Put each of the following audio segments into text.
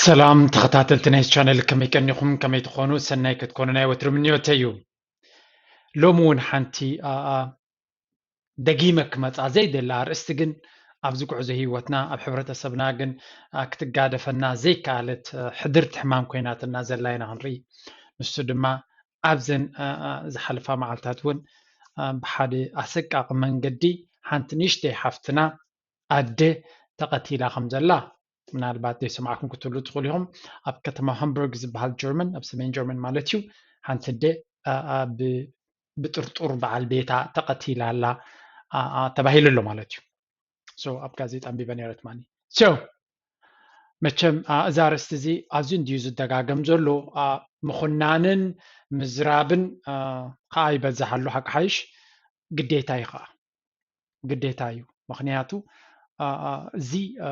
ሰላም ተኸታተልቲ ናይ ቻነል፣ ከመይ ቀኒኹም? ከመይ ትኾኑ? ሰናይ ክትኮኑ ናይ ወትሩ ምንዮተይ እዩ። ሎሚ እውን ሓንቲ፣ ኣ፣ ኣ፣ ደጊመ ክመጻ ዘይደላ ኣርእስቲ ግን ኣብዚ ጉዕዞ ህይወትና ኣብ ሕብረተሰብና ግን፣ ኣ፣ ክትጋደፈና ዘይከኣለት፣ ኣ፣ ሕድርቲ ሕማም ኮይናትና ዘላ ኢና ክንርኢ። ንሱ ድማ ኣብዘን፣ ኣ፣ ኣ፣ ዝሓለፋ መዓልታት እውን፣ ኣ፣ ብሓደ ኣሰቃቂ መንገዲ ሓንቲ ንእሽተይ ሓፍትና ኣደ ተቐቲላ ከም ዘላ ምናልባት ዘይሰማዕኩም ክትህሉ ትኽእሉ ኢኹም። ኣብ ከተማ ሃምቡርግ ዝበሃል ጀርመን፣ ኣብ ሰሜን ጀርመን ማለት እዩ፣ ሓንቲ ኣደ፣ ኣ፣ ኣ፣ ብ-፣ ብጥርጡር በዓል ቤታ ተቐቲላ ኣላ፣ ኣ፣ ኣ፣ ተባሂሉ ኣሎ ማለት እዩ። So፣ ኣብ ጋዜጣ ኣንቢበ ነይረ ትማሊ። So፣ መቸም፣ ኣ፣ እዚ ኣርእስቲ እዚ ኣዝዩ እንድዩ ዝደጋገም ዘሎ። ኣ፣ ምኹናንን ምዝራብን፣ ኣ፣ ከኣ ይበዝሕ ኣሎ፣ ሓቂ ሓይሽ ግዴታ እዩ ከኣ። ግዴታ እዩ። ምኽንያቱ፣ ኣ፣ ኣ፣ እዚ፣ ኣ፣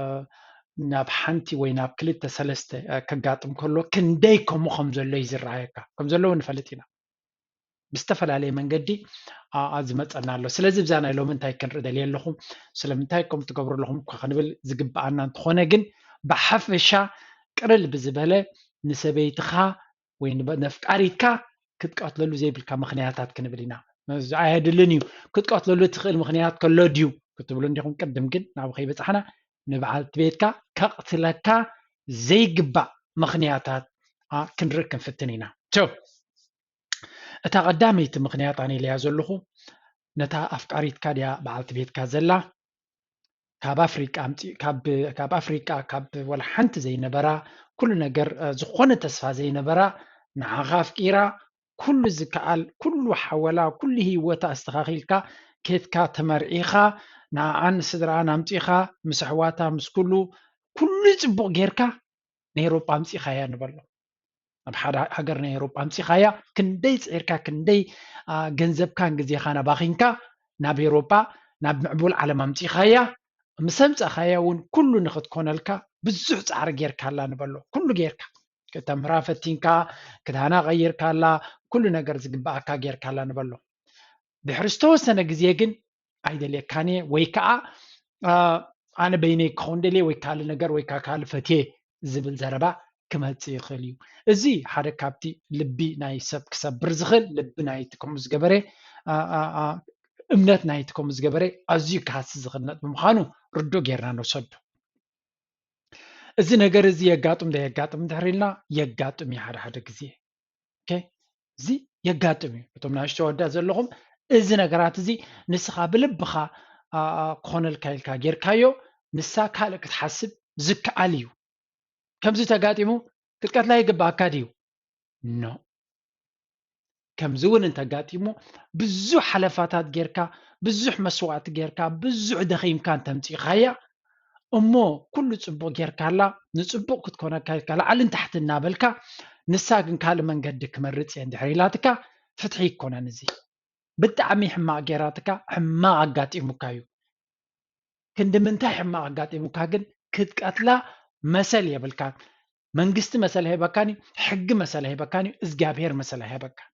ናብ ሓንቲ ወይ ናብ ክልተ ሰለስተ፣ ኣ፣ ከጋጥም ከሎ ክንደይ ከምኡ ከም ዘሎ እዩ ዝረኣየካ። ከም ዘለዎ ንፈልጥ ኢና። ብዝተፈላለየ መንገዲ፣ ኣ፣ ኣ፣ ዝመጸና ኣሎ። ስለዚ ብዛ ናይ ሎሚ እንታይ ክንርኢ ደልየ ኣለኹ፣ ስለምንታይ ከምኡ ትገብሩ ኣለኹም እኳ ክንብል ዝግብኣና እንተኾነ ግን ብሓፈሻ ቅልል ብዝበለ ንሰበይትኻ ወይ ንበ-፣ ነፍቃሪትካ ክትቀትለሉ ዘይብልካ ምኽንያታት ክንብል ኢና። እዚ ኣየድልን እዩ። ክትቀትለሉ ትኽእል ምኽንያት ከሎ ድዩ ክትብሉ እንዲኹም። ቅድም ግን ናብኡ ከይበጻሕና ንበዓልቲ ቤትካ ከቕትለካ ዘይግባእ ምኽንያታት፣ ኣ፣ ክንርኢ ክንፍትን ኢና። So፣ እታ ቀዳመይቲ ምኽንያት ኣነ ኢለያ ዘለኹ፣ ነታ ኣፍቃሪትካ ድያ በዓልቲ ቤትካ ዘላ? ካብ ኣፍሪቃ ኣምጺ-፣ ካብ፣ ካብ ኣፍሪቃ፣ ካብ ወላ ሓንቲ ዘይነበራ፣ ኩሉ ነገር፣ እ፣ ዝኾነ ተስፋ ዘይነበራ፣ ንዓኻ ኣፍቂራ፣ ኩሉ ዝከኣል፣ ኩሉ ሓወላ፣ ኩሉ ህይወታ ኣስተኻኺልካ፣ ኬድካ ተመርዒኻ፣ ንዓኣን ስድራኣን ኣምጺኻ፣ ምስ ኣሕዋታ፣ ምስ ኩሉ፣ ኩሉ ጽቡቕ ጌርካ፣ ንኤውሮጳ ኣምጺኻያ ንበሎ። ኣብ ሓደ ሃገር ናይ ኤውሮጳ ኣምጺኻያ፣ ክንደይ ጽዒርካ፣ ክንደይ፣ ኣ፣ ገንዘብካን ግዜኻን ኣባኺንካ ናብ ኤውሮጳ፣ ናብ ምዕቡል ዓለም ኣምጺኻያ። ምስ ኣምጻኻያ እውን ኩሉ ንኽትኮነልካ ብዙሕ ጻዕሪ ጌርካላ ንበሎ። ኩሉ ጌርካ፣ ከተምህራ ፈቲንካ፣ ክዳና ቀይርካላ፣ ኩሉ ነገር ዝግብኣካ ጌርካላ ንበሎ። ድሕሪ ዝተወሰነ ግዜ ግን ኣይደልየካን እየ ወይ ከዓ፣ ኣ፣ ኣነ በይነይ ክኸውን ደልየ ወይ ካልእ ነገር ወይ ከዓ ካልእ ፈትየ ዝብል ዘረባ ክመጽእ ይኽእል እዩ። እዚ ሓደ ካብቲ ልቢ ናይ ሰብ ክሰብር ዝኽእል፣ ልቢ ናይቲ ከምኡ ዝገበረ፣ ኣ፣ ኣ፣ ኣ፣ እምነት ናይቲ ከምኡ ዝገበረ ኣዝዩ ክሃሲ ዝኽእል ነጥቢ ምዃኑ ርዱእ ጌርና ንውሰዶ። እዚ ነገር እዚ የጋጥም ዶ የጋጥም እንድሕር ኢልና፣ የጋጥም እዩ ሓደ ሓደ ግዜ። ኦኬ? እዚ የጋጥም እዩ። እቶም ንኣሽቱ ኣወዳት ዘለኹም፣ እዚ ነገራት እዚ ንስኻ ብልብኻ፣ ኣ፣ ኣ፣ ክኾነልካ ኢልካ ጌርካዮ፣ ንሳ ካልእ ክትሓስብ ዝከኣል እዩ። ከምዚ ተጋጢሙ ክትቀትላ ይግብኣካ ድዩ? ኖ። ከምዚ እውን እንተጋጢሙ ብዙሕ ሓለፋታት ጌርካ፣ ብዙሕ መስዋእቲ ጌርካ፣ ብዙሕ ደኺምካ እንተምጺእኻያ፣ እሞ ኩሉ ጽቡቕ ጌርካላ፣ ንጽቡቕ ክትኮነካ ኢልካ ላዕልን ታሕትን እናበልካ፣ ንሳ ግን ካልእ መንገዲ ክመርጽ እየ እንድሕር ኢላትካ፣ ፍትሒ ኣይኮነን እዚ። ብጣዕሚ ሕማቕ ጌራትካ፣ ሕማቕ ኣጋጢሙካ እዩ። ክንዲ ምንታይ ሕማቕ ኣጋጢሙካ ግን ክትቀትላ መሰል የብልካን። መንግስቲ መሰል ኣይህበካን እዩ፣ ሕጊ መሰል ኣይህበካን እዩ፣ እግዚኣብሄር መሰል ኣይህበካን።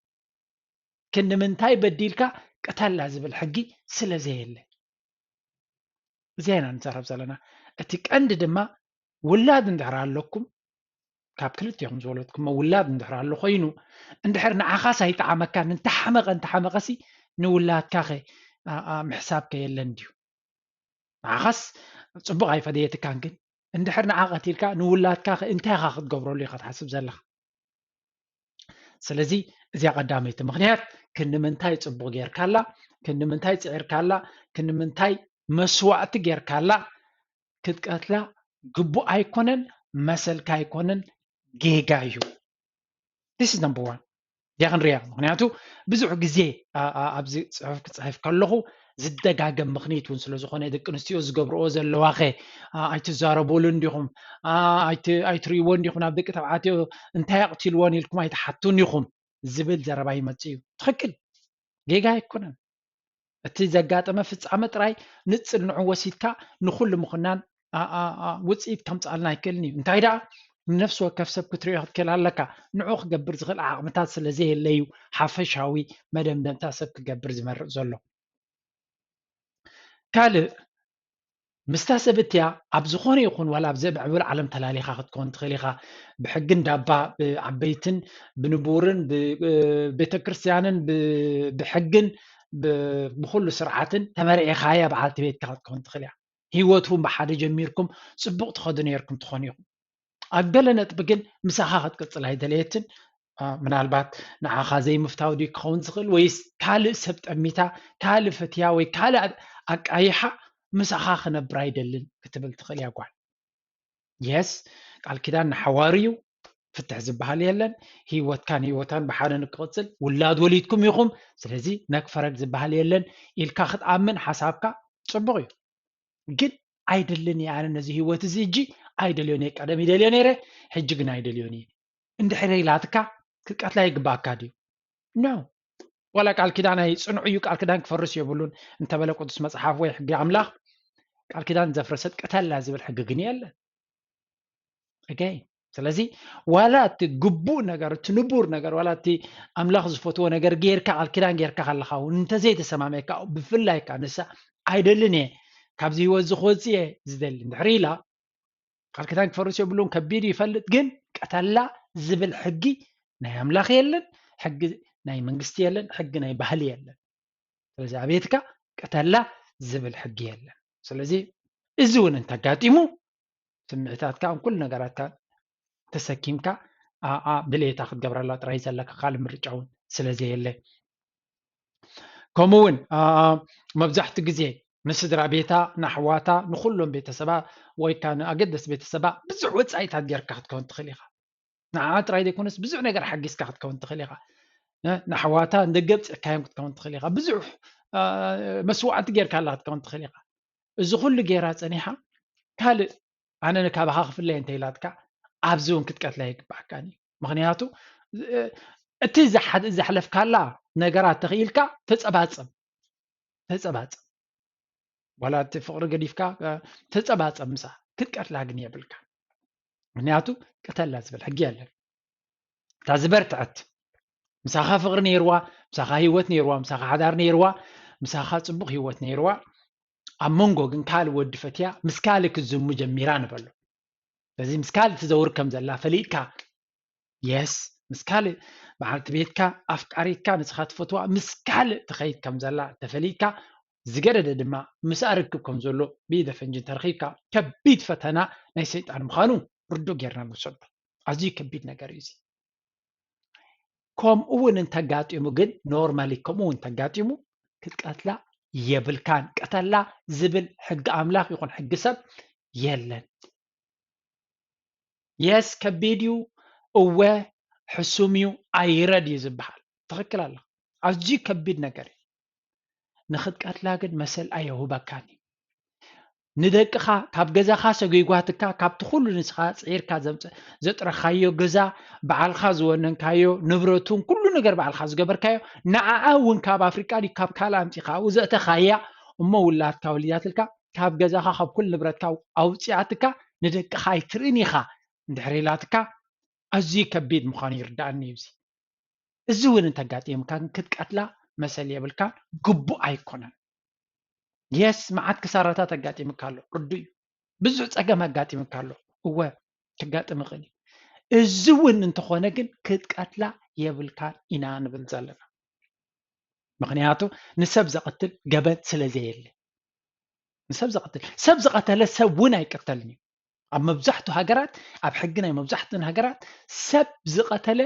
ክንዲ ምንታይ በዲልካ ቅተላ ዝብል ሕጊ ስለ ዘየለ። እዚ ኢና ንዛረብ ዘለና። እቲ ቀንዲ ድማ ውላድ እንድሕር ኣለኩም፣ ካብ ክልቲኹም ዝወለድኩሞ ውላድ እንድሕር ኣሎ ኮይኑ፣ እንድሕር ንዓኻስ ኣይጠዓመካን፣ እንተሓመቐ፣ እንተሓመቐሲ ንውላድካኸ፣ ኣ፣ ኣ፣ ምሕሳብከ የለን ድዩ? ንዓኻስ ጽቡቕ ኣይፈደየትካን፣ ግን እንድሕር ንዓ ቀቲልካ ንውላድካኸ እንታይ ኢኻ ክትገብረሉ ኢኻ ትሓስብ ዘለኻ? ስለዚ እዚኣ ቀዳመይቲ ምኽንያት፣ ክንዲ ምንታይ ጽቡቕ ጌርካላ፣ ክንዲ ምንታይ ጽዒርካላ፣ ክንዲ ምንታይ መስዋእቲ ጌርካላ ክትቀትላ ግቡእ ኣይኮነን፣ መሰልካ ኣይኮነን፣ ጌጋ እዩ። This is number one። እዚኣ ክንሪኣ፣ ምኽንያቱ ብዙሕ ግዜ፣ ኣ፣ ኣ፣ ኣብዚ ጽሑፍ ክጽሕፍ ከለኹ ዝደጋገም ምኽንያት እውን ስለ ዝኾነ፣ ደቂ ኣንስትዮ ዝገብርኦ ዘለዋኸ፣ ኣ፣ ኣይትዛረቡሉ እንዲኹም፣ ኣ፣ ኣይት-፣ ኣይትርእይዎ እንዲኹም፣ ናብ ደቂ ተባዕትዮ እንታይ ኣቕቲልዎን ኢልኩም ኣይትሓቱን ኢኹም ዝብል ዘረባ ይመጽእ እዩ። ትኽክል፣ ጌጋ ኣይኮነን። እቲ ዘጋጠመ ፍጻመ ጥራይ ንጽል ንዑ ወሲድካ ንኹሉ ምኹናን፣ ኣ፣ ኣ፣ ኣ፣ ውጽኢት ከምጽኣልና ኣይክእልን እዩ። እንታይ ደኣ፣ ንነፍሲ ወከፍ ሰብ ክትሪኦ ክትክእል ኣለካ። ንዑ ክገብር ዝኽእል ዓቕምታት ስለ ዘየለ እዩ ሓፈሻዊ መደምደምታ ሰብ ክገብር ዝመርጽ ዘሎ። ካልእ፣ ምስታ ሰብ እቲኣ ኣብ ዝኾነ ይኹን ዋላ ኣብ ዘይምዕቡል ዓለም ተላሊኻ ክትከውን ትኽእል ኢኻ። ብሕጊ እንዳባ ብዓበይትን ብንቡርን ብቤተክርስትያንን ብሕግን ብኩሉ ስርዓትን ተመርዒኻያ በዓልቲ ቤትካ ክትከውን ትኽእል እያ። ህይወት እውን ብሓደ ጀሚርኩም ፅቡቕ ትኸዱ ነርኩም ትኾኑ ኢኹም። ኣብ ገለ ነጥቢ ግን ምሳኻ ክትቅፅል ኣይደለየትን። ምናልባት ንዓኻ ዘይምፍታው ድዩ ክኸውን ዝኽእል ወይስ ካልእ ሰብ ጠሚታ ካልእ ፈትያ ወይ ካልእ ኣቃይሓ ምሳኻ ክነብር ኣይደልን ክትብል ትኽእል እያ ጓል። የስ፣ ቃል ኪዳን ንሓዋሩ እዩ። ፍትሕ ዝበሃል የለን። ህይወትካን ህይወታን ብሓደ ንክቕፅል ውላድ ወሊድኩም ኢኹም። ስለዚ ነክፈረግ ዝበሃል የለን ኢልካ ክትኣምን ሓሳብካ ፅቡቕ እዩ። ግን ኣይደልን እየ ኣነ ነዚ ህይወት እዚ እጂ ኣይደልዮን እየ። ቀደም ይደልዮ ነይረ፣ ሕጂ ግን ኣይደልዮን እየ። እንድሕር ኢላትካ ክትቀትላ ይግባእካ ድዩ? ኖ። ዋላ ቃል ኪዳን ኣይ ፅንዑ እዩ፣ ቃል ኪዳን ክፈርስ የብሉን እንተበለ ቅዱስ መፅሓፍ ወይ ሕጊ ኣምላኽ፣ ቃል ኪዳን ዘፍረሰት ቅተላ ዝብል ሕጊ ግን የለን። ኦኬ። ስለዚ ዋላ እቲ ግቡእ ነገር፣ እቲ ንቡር ነገር፣ ዋላ እቲ ኣምላኽ ዝፈትዎ ነገር ጌርካ፣ ቃል ኪዳን ጌርካ ከለኻ እውን እንተዘይተሰማመካ፣ ብፍላይ ከኣ ንሳ ኣይደልን እየ፣ ካብዚ ህይወት እዚ ክወፅእ እየ ዝደሊ እንድሕር ኢላ፣ ቃል ኪዳን ክፈርስ የብሉን፣ ከቢድ ይፈልጥ፣ ግን ቀተላ ዝብል ሕጊ ናይ ኣምላኽ የለን፣ ሕጊ ናይ መንግስቲ የለን፣ ሕጊ ናይ ባህሊ የለን። ስለዚ ኣብ ቤትካ ቀተላ ዝብል ሕጊ የለን። ስለዚ እዚ እውን እንተጋጢሙ ስምዒታትካ ኩሉ ነገራትካ ተሰኪምካ ኣኣ ድሌታ ክትገብረላ ጥራይ ዘለካ ካልእ ምርጫ እውን ስለ ዘየለ፣ ከምኡ እውን መብዛሕትኡ ግዜ ንስድራ ቤታ፣ ንኣሕዋታ፣ ንኩሎም ቤተሰባ ወይ ከዓ ንኣገደስቲ ቤተሰባ ብዙሕ ወፃኢታት ጌርካ ክትከውን ትኽእል ኢኻ። ንዓኣ ጥራይ ዘይኮነስ ብዙሕ ነገር ሓጊዝካ ክትከውን ትኽእል ኢኻ። ንኣሕዋታ ንደገ ኣብፂሕካዮም ክትከውን ትኽእል ኢኻ። ብዙሕ መስዋዕቲ ጌርካላ ክትከውን ትኽእል ኢኻ። እዚ ኩሉ ጌራ ፀኒሓ ካልእ ኣነ ንካባኻ ክፍለየ እንተኢላትካ ኣብዚ እውን ክትቀትላ ይግባእካን እዩ። ምክንያቱ እቲ ዘሓለፍካላ ነገራት ተኽኢልካ ተፀባፀብ፣ ተፀባፀብ። ዋላ እቲ ፍቕሪ ገዲፍካ ተፀባፀብ ምሳ ክትቀትላ ግን የብልካ። ምክንያቱ ቅተላ ዝብል ሕጊ የለን። እታ ዝበርትዐት ምሳኻ ፍቕሪ ነይርዋ፣ ምሳኻ ህይወት ነይርዋ፣ ምሳኻ ሓዳር ነይርዋ፣ ምሳኻ ፅቡቕ ህይወት ነይርዋ፣ ኣብ መንጎ ግን ካልእ ወዲ ፈትያ ምስ ካልእ ክትዝሙ ጀሚራ ንበሎ። ስለዚ ምስ ካልእ ትዘውር ከም ዘላ ፈሊጥካ፣ የስ፣ ምስ ካልእ በዓልቲ ቤትካ ኣፍቃሪትካ ንስኻ ትፈትዋ ምስ ካልእ ትኸይድ ከም ዘላ ተፈሊጥካ፣ ዝገደደ ድማ ምስኣ ርክብ ከም ዘሎ ብኢደ ፈንጂ እንተረኺብካ ከቢድ ፈተና ናይ ሰይጣን ምዃኑ ርዱእ ጌርና ንወስዶ። ኣዝዩ ከቢድ ነገር እዩ እዚ። ከምኡ እውን እንተጋጢሙ ግን ኖርማሊ ከምኡ እውን እንተጋጢሙ ክትቀትላ የብልካን። ቅተላ ዝብል ሕጊ ኣምላኽ ይኹን ሕጊ ሰብ የለን። የስ ከቢድ እዩ፣ እወ ሕሱም እዩ፣ ኣይረድ እዩ ዝበሃል ትኽክል ኣለ። ኣዝዩ ከቢድ ነገር እዩ። ንኽትቀትላ ግን መሰል ኣየውህበካን እዩ። ንደቅኻ ካብ ገዛኻ ሰጒጓትካ ካብቲ ኩሉ ንስኻ ፅዒርካ ዘጥረኻዮ ገዛ፣ በዓልኻ ዝወነንካዮ ንብረቱን ኩሉ ነገር በዓልኻ ዝገበርካዮ፣ ንዓኣ እውን ካብ ኣፍሪቃ ድዩ ካብ ካልእ ኣምፂኻ ኣብኡ ዘእተኻያ እሞ ውላድካ ወሊዳትልካ ካብ ገዛኻ ካብ ኩሉ ንብረትካ ኣውፂኣትካ ንደቅኻ ኣይትርእን ኢኻ እንድሕር ኢላትካ ኣዝዩ ከቢድ ምዃኑ ይርዳእኒ እዩ። እዚ እውን እንተጋጢምካ ግን ክትቀትላ መሰል የብልካን፣ ግቡእ ኣይኮነን። የስ መዓት ክሳራታት ኣጋጢምካ ኣሎ፣ ርዱእ እዩ። ብዙሕ ፀገም ኣጋጢምካ ኣሎ፣ እወ ክጋጥም ይኽእል እዩ። እዚ እውን እንተኾነ ግን ክትቀትላ የብልካን ኢና ንብል ዘለና። ምክንያቱ ንሰብ ዘቐትል ገበን ስለ ዘየለ። ንሰብ ዘቐትል፣ ሰብ ዝቐተለ ሰብ እውን ኣይቀተልን እዩ። ኣብ መብዛሕቱ ሃገራት፣ ኣብ ሕጊ ናይ መብዛሕትእን ሃገራት ሰብ ዝቐተለ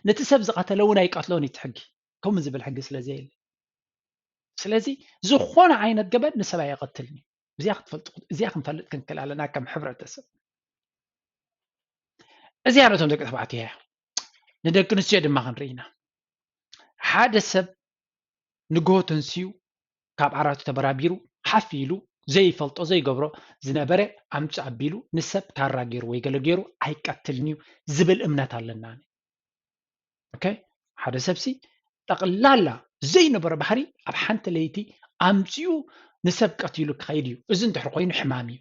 ነቲ ሰብ ዝቐተለ እውን ኣይቀትሎን እዩ እቲ ሕጊ፣ ከምኡ ዝብል ሕጊ ስለ ዘየለ። ስለዚ ዝኾነ ዓይነት ገበን ንሰብ ኣየቐትልን እዩ። እዚኣ ክትፈልጡ፣ እዚኣ ክንፈልጥ ክንክእል ኣለና ከም ሕብረተሰብ። እዚኣ ነቶም ደቂ ተባዕትዮ እያ። ንደቂ ኣንስትዮ ድማ ክንርኢ ኢና። ሓደ ሰብ ንግሆ ተንስዩ ካብ ዓራቱ ተበራቢሩ ሓፍ ኢሉ ዘይፈልጦ ዘይገብሮ ዝነበረ ኣምፅእ ኣቢሉ ንሰብ ካራ ገይሩ ወይ ገለ ገይሩ ኣይቀትልን እዩ ዝብል እምነት ኣለና። ኦኬ፣ ሓደ ሰብሲ ጠቕላላ ዘይነበሮ ባህሪ ኣብ ሓንቲ ለይቲ ኣምፅኡ ንሰብ ቀቲሉ ክኸይድ እዩ። እዚ እንድሕር ኮይኑ ሕማም እዩ፣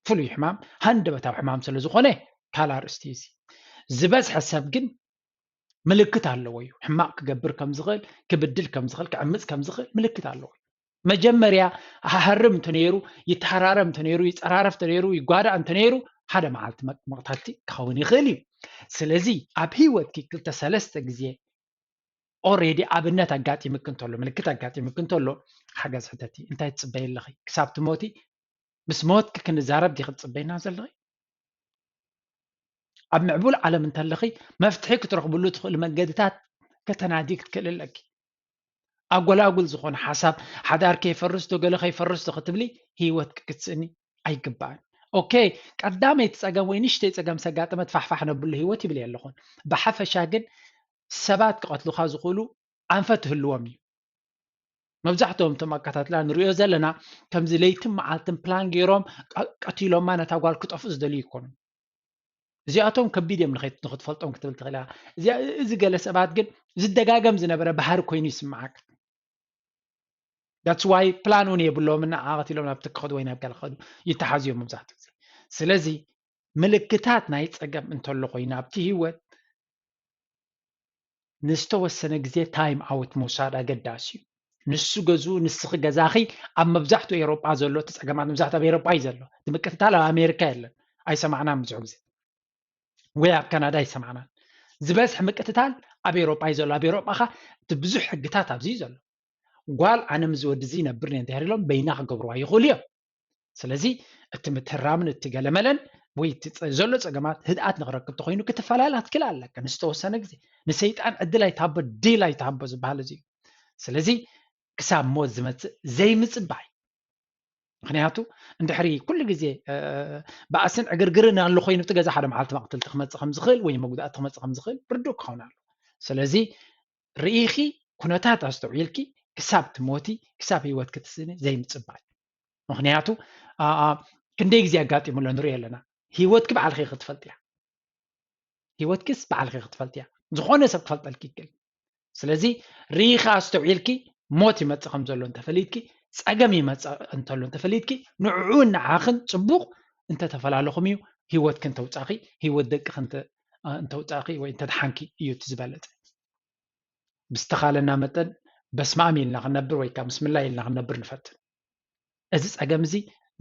ፍሉይ ሕማም፣ ሃንደበታዊ ሕማም ስለ ዝኾነ ካልእ ኣርእስቲ እዩ። እዚ ዝበዝሐ ሰብ ግን ምልክት ኣለዎ እዩ። ሕማቕ ክገብር ከም ዝኽእል፣ ክብድል ከም ዝኽእል፣ ክዕምፅ ከም ዝኽእል ምልክት ኣለዎ እዩ። መጀመርያ ሃሃርም እንተነይሩ፣ ይተሃራረም እንተነይሩ፣ ይፀራረፍ እንተነይሩ፣ ይጓዳእ እንተነይሩ፣ ሓደ መዓልቲ መ- መቕተልቲ ክኸውን ይኽእል እዩ። ስለዚ ኣብ ህይወትኪ ክልተ ሰለስተ ግዜ ኦሬዲ ኣብነት ኣጋጢምክ እንተሎ፣ ምልክት ኣጋጢምክ እንተሎ፣ ሓገዝ ሕተቲ። እንታይ ትፅበይ ኣለኺ? ክሳብ ትሞቲ፣ ምስ ሞትኪ ክንዛረብ ዲኺ ትፅበይና ዘለኺ? ኣብ ምዕቡል ዓለም እንተለኺ፣ መፍትሒ ክትረኽብሉ ትኽእሉ መንገድታት ከተናዲ ክትክእል ኣለኪ። ኣጎላጉል ዝኾነ ሓሳብ፣ ሓዳር ከይፈርስ ዶ ገለ ከይፈርስ ዶ ክትብሊ፣ ህይወትኪ ክትስእኒ ኣይግባእን። ኦኬ፣ ቀዳመይቲ ፀገም ወይ ንእሽተይ ፀገም ሰጋጠመት ፋሕፋሕ ነብሉ ህይወት ይብል ኣለኹን። ብሓፈሻ ግን ሰባት ክቐትሉኻ ዝኽእሉ ኣንፈት ትህልዎም እዩ። መብዛሕትኦም እቶም ኣከታትላ ንሪኦ ዘለና ከምዚ ለይትን መዓልትን ፕላን ገይሮም ቀ- ቀቲሎማ ነታ ጓል ክጠፍኡ ዝደልዩ ይኮኑ። እዚኣቶም ከቢድ እዮም ንኸይት- ንኽትፈልጦም ክትብል ትኽእል እያ። እዚኣ- እዚ ገለ ሰባት ግን ዝደጋገም ዝነበረ ባህሪ ኮይኑ ይስምዓካ። That's why ፕላን እውን የብሎምን፣ ንዓ ቀቲሎም ናብ ትክኸዱ ወይ ናብ ገለ ክኸዱ ይተሓዙ እዮም መብዛሕትኡ ግዜ። ስለዚ ምልክታት ናይ ፀገም እንተሎ ኮይኑ ኣብቲ ህይወት ንዝተወሰነ ግዜ ታይም ኣውት ምውሳድ ኣገዳሲ እዩ። ንሱ ገዝኡ ንስኺ ገዛኺ ኣብ መብዛሕትኡ ኤሮጳ ዘሎ እቲ ፀገማት መብዛሕትኡ ኣብ ኤሮጳ እዩ ዘሎ። እቲ ምቅትታል ኣብ ኣሜሪካ የለን፣ ኣይሰማዕናን ብዙሕ ግዜ ወይ ኣብ ካናዳ ኣይሰማዕናን። ዝበዝሕ ምቅትታል ኣብ ኤሮጳ እዩ ዘሎ። ኣብ ኤሮጳ ኸ እቲ ብዙሕ ሕግታት ኣብዚ እዩ ዘሎ። ጓል ኣነ ምስ ወዲ እዚ ይነብር እየ እንተድሕር ኢሎም በይና ክገብርዋ ይኽእሉ እዮም። ስለዚ እቲ ምትህራምን እቲ ገለመለን ወይ እቲ ጸ- ዘሎ ጸገማት ህድኣት ንክረክብ ተኮይኑ ክትፈላለ ክትክእል ኣለካ ንዝተወሰነ ግዜ። ንሰይጣን ዕድል ኣይትሃቦ፣ ዲል ኣይትሃቦ ዝበሃል እዚ እዩ። ስለዚ ክሳብ ሞት ዝመጽእ ዘይምጽባይ። ምክንያቱ እንድሕሪ ኩሉ ግዜ እ፣ ባእስን ዕግርግርን ኣሎ ኮይኑ እቲ ገዛ ሓደ መዓልቲ መቕትልቲ ክመጽእ ከም ዝኽእል ወይ መጉዳእቲ ክመጽእ ከም ዝኽእል ርዱእ ክኸውን ኣሎ። ስለዚ ርኢኺ ኩነታት ኣስተውዒልኪ ክሳብ ትሞቲ ክሳብ ህይወት ክትስእኒ ዘይምጽባይ። ምክንያቱ ኣ- ኣ- ክንደይ ግዜ ኣጋጢሙ ኣሎ ንሪኦ ኣለና። ህይወትኪ ባዕልኺ ክትፈልጥያ። ህይወትኪስ ባዕልኺ ክትፈልጥያ። ዝኾነ ሰብ ክፈልጠልኪ ይክእል። ስለዚ ርኢኻ ኣስተውዒልኪ ሞት ይመጽእ ከም ዘሎ እንተፈሊጥኪ፣ ጸገም ይመጽእ እንተሎ እንተፈሊጥኪ፣ ንዕኡ ንዓኽን ጽቡቕ እንተተፈላለኹም እዩ ህይወትክን ተውጻኺ፣ ህይወት ደቅኽን እንተ- እንተውጻኺ ወይ እንተድሓንኪ እዩ እቲ ዝበለጸ። ብዝተኻለና መጠን በስማም ኢልና ክንነብር ወይ ከዓ ምስምላይ ኢልና ክንነብር ንፈትን። እዚ ጸገም እዚ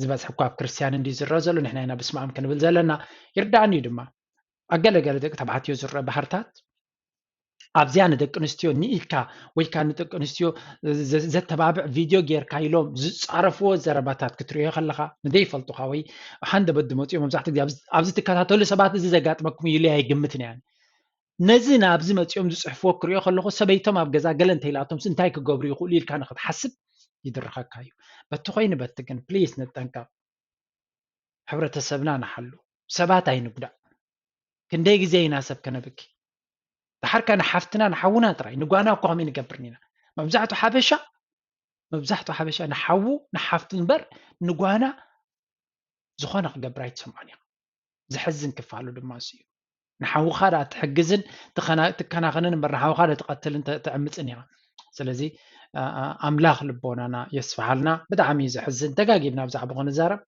ዝበዝሕ እኳ ኣብ ክርስትያን እንዲ ዝረአ ዘሎ ንሕና ኢና በስማም ክንብል ዘለና ይርዳእኒ እዩ ድማ። ኣብ ገለገለ ደቂ ተባዕትዮ ዝረአ ባህርታት ኣብዚኣ ንደቂ ኣንስትዮ ንኢድካ ወይ ከዓ ንደቂ ኣንስትዮ ዘ- ዘተባብዕ ቪድዮ ጌርካ ኢሎም ዝፃረፍዎ ዘረባታት ክትሪኦ ከለካ ንደይፈልጡካ ወይ ሃንደበት ዝመፅኡ መብዛሕትኡ ግዜ ኣብዚ- ኣብዚ ትከታተሉ ሰባት እዚ ዘጋጥመኩም ኢሉ ኣይግምትን እያ። ነዚ ናብዚ መፂኦም ዝፅሕፍዎ ክሪኦ ከለኩ ሰበይቶም ኣብ ገዛ ገለ እንተኢላቶምስ እንታይ ክገብሩ ይኽእሉ ኢልካ ንክትሓስብ ይድርኸካ እዩ። በቲ ኮይኑ በቲ ግን ፕሊስ ንጠንቀቅ። ሕብረተሰብና ንሓሉ፣ ሰባት ኣይንጉዳእ። ክንደይ ግዜ ኢና ሰብ ከነብኪ? ድሓርካ ንሓፍትና ንሓውና ጥራይ ንጓና እኮ ከምኡ ንገብርን ኢና። መብዛሕቱ ሓበሻ መብዛሕቱ ሓበሻ ንሓዉ ንሓፍቱ እምበር ንጓና ዝኾነ ክገብር ኣይትሰምዖን ኢኻ። ዘሕዝን ክፋሉ ድማ እሱ እዩ። ንሓውኻ ደኣ ትሕግዝን ትኸና- ትከናኸንን እምበር ንሓውኻ ዶ ትቐትልን ተ- ተዕምፅን ኢኻ። ስለዚ ኣ- ኣ- ኣምላኽ ልቦናና የስፍሓልና። ብጣዕሚ እዩ ዘሕዝን። ደጋጊምና ብዛዕባ ክንዛረብ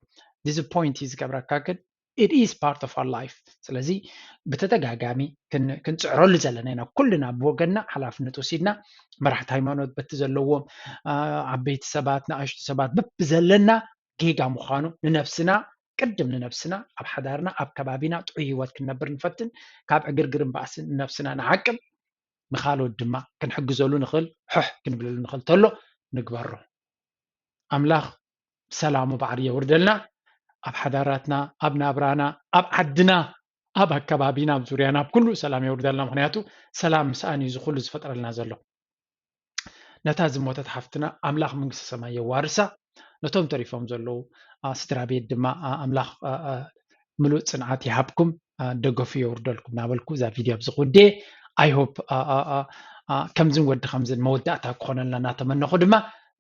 ዲስፖይንት እዩ ዝገብረካ፣ ግን it is part of our life። ስለዚ ብተደጋጋሚ ክን- ክንፅዕረሉ ዘለና ኢና ኩልና ብወገንና ሓላፍነት ወሲድና፣ መራሕቲ ሃይማኖት በቲ ዘለዎም ኣ- ዓበይቲ ሰባት ንኣሽቱ ሰባት በብዘለና ጌጋ ምዃኑ ንነብስና ቅድም ንነብስና ኣብ ሓዳርና ኣብ ከባቢና ጥዑይ ህይወት ክንነብር ንፈትን ካብ ዕግርግርን ባእስን ንነብስና ንዓቅብ። ንኻልኦት ድማ ክንሕግዘሉ ንኽእል፣ ሕሕ ክንብለሉ ንኽእል ተሎ ንግበሮ። ኣምላኽ ሰላሙ ባዕሪ የውርደልና። ኣብ ሓዳራትና፣ ኣብ ናብራና፣ ኣብ ዓድና፣ ኣብ ኣከባቢና፣ ኣብ ዙርያና፣ ኣብ ኩሉ ሰላም የውርደልና። ምኽንያቱ ሰላም ምስኣን እዩ እዚ ኩሉ ዝፈጥረልና ዘሎ። ነታ ዝሞተት ሓፍትና ኣምላኽ መንግስተ ሰማይ የዋርሳ። ነቶም ተሪፎም ዘለዉ ኣ፣ ስድራ ቤት ድማ ኣ፣ ኣምላኽ ኣ፣ ኣ፣ ምሉእ ጽንዓት ይሃብኩም፣ ኣ፣ ደገፉ የውርደልኩም እናበልኩ እዛ ቪድዮ ኣብዚ ክውድየ። I hope ኣ፣ ኣ፣ ኣ፣ ኣ፣ ከምዝን ወዲ ከምዝን መወዳእታ ክኾነልና እናተመነኹ ድማ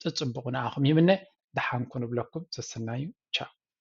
ጽጽቡቑ ንኣኹም ይምነ። ደሓን ኩኑ እብለኩም። ሰሰናዩ።